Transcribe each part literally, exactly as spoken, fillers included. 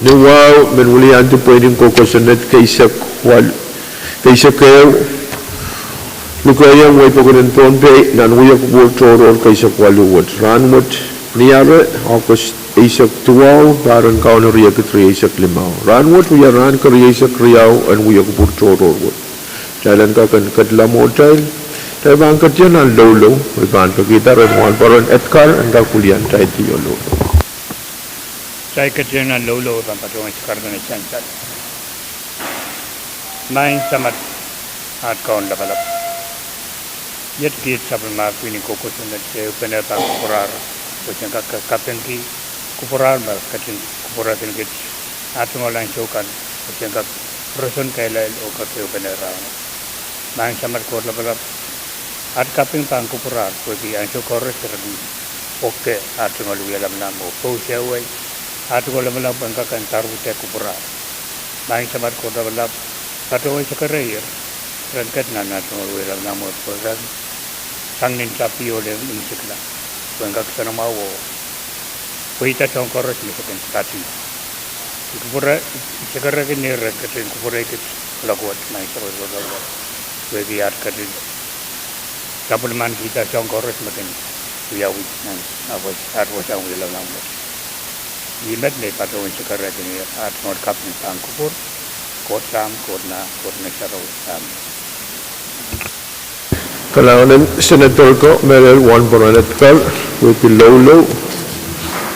Ni wahu, men weliandi pweinen kokosonned keisek waluh, keisek ehu, lukehiong wei pokon en Pohnpei nan wiekupwur tohrohr keisek waluh wet. Rahnwet, Niare, August eisek duwau, pahr en Kauno riekid rieisek limau. Rahnwet wia rahn kerieisek riau en wiekupwur tohrohr wet. Kitail en kak en ketlahng mwohtail, kitail pahn ketin nan loulou, I pahn pekihda Reverend Wahnporon Edgar en kak weliandi tiolo. Kitail ketin nan loulou, I pahn patohwan sakaradahn sansal. Maing Samat, at Kaun lapalap, iet kiht sapwellimomwi pwihn en kokosonned ehupene pahn kupwurar, pwe sen kak kapingki kupwurar me ketin kupwurehkin kiht, at tungoal ansou kan, pwe sen kak roson kehlail oh kak ehupene rahnwet. Maing Samat Koht lapalap, at kaping pahn kupwurar pwehki ansou koaros re kin poake at tungoal wie lamalam oh pousehwei at tungoal lamalam pwehn kak en daruhte kupwurar. Maing Samat Koht lapalap, patohwan sakaradahn ren ket nan at tungoal wie lamalam oh pwehn sang nin tapio lel imwisikla, pwehn kak soanamwahu oh pweida soahng koaros me se kin pati. I kupwure, I sakaraki ni ren ketin kupwurei kiht kuloak wet, Maing Samat Koht lapalap, pwehki at ketin sapwellimanikihda soahng koaros me kin wiawi nan at wasa, at wasahn wie lamalam wet. Ih met me I patohwan sakaradahn ni at tungoal kaping pahn kupwur, Koht Sahm, Koht Nah, Koht Ngehn Sarawi. Amen. Kalahngan en Senator ko, mehlel Wahnporon Edgar, pwehki loulou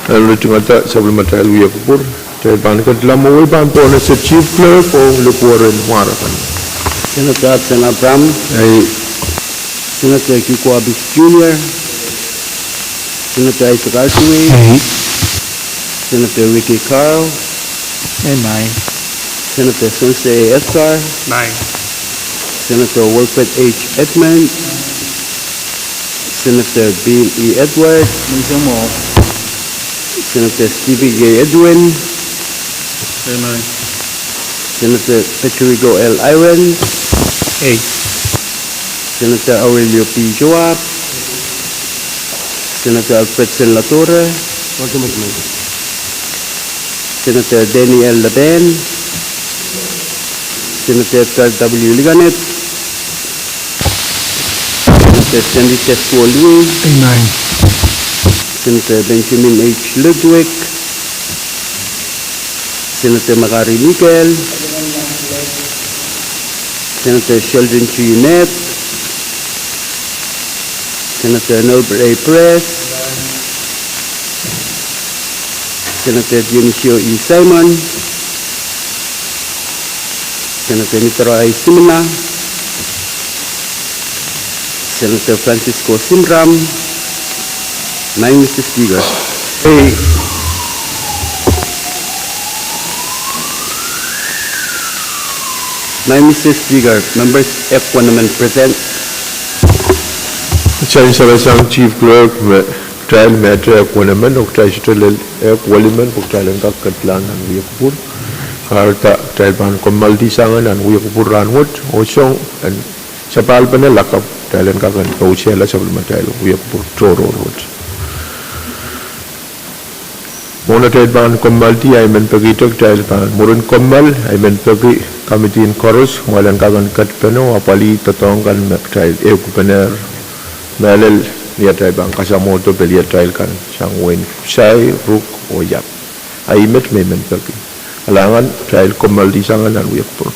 en ritingada sapwellimatail wiekupwur. Kitail pahn ketlahng mwowe, I pahn pohnese Chief Clerk ong likwer en war akan. Senator Absen Abraham. Ei. Senator Kiko Abis Junior. Senator Isaac Artui. Ei. Senator Ricky Carl. Ei, maing. Senator Spencer A. Edgar. Maing. Senator Wilfred H. Edmund. Senator Bill E. Edward. Maing Samat. Senator Stephen K. Edwin. Ei, maing. Senator Patrico L. Irons. Ei. Senator Aurelio P. Joab. Senator Alfredson Ladora. Maing Samat, maing. Senator Danny L. Laban. Senator Edgar W. Liganet. Senator Stanley Tesco Louis. Ei, maing. Senator Benjamin H. Ludwig. Senator McGarry Miguel. Senator Sheldon G. Nett. Senator Norbert A. Press. Senator Dionisio E. Simon. Senator Mitro I. Simina. Senator Francisco Simram. Maing Mister Speaker. Ei. Maing Mister Speaker, members, ehk wenemen present. Kitail solahr sang Chief Clerk me kitail met ehk wenemen, oh kitail sohte lel ehk welimen pwe kitail en kak ketlahng nan wiekupwur. Kahrehda kitail pahn kommoaldi sang nan wiekupwur rahnwet, oh song en sapahlpene lakapw kitail en kak en pousehla sapwellimatail wiekupwur tohrohr wet. Mwohn atail pahn kommoaldi, I men pekihda kitail pahn mwurin kommoal, I men peki committee en koaros me len kak en ketpene oh apwalih doadoahk kan me kitail ehukipene, mehlel ni atail pahn kasamwodo pelien atail kan sang wehin Kusai, Ruk oh Iap. A ih met me I men peki. Kalahngan, kitail kommoaldi sang nan wiekupwur.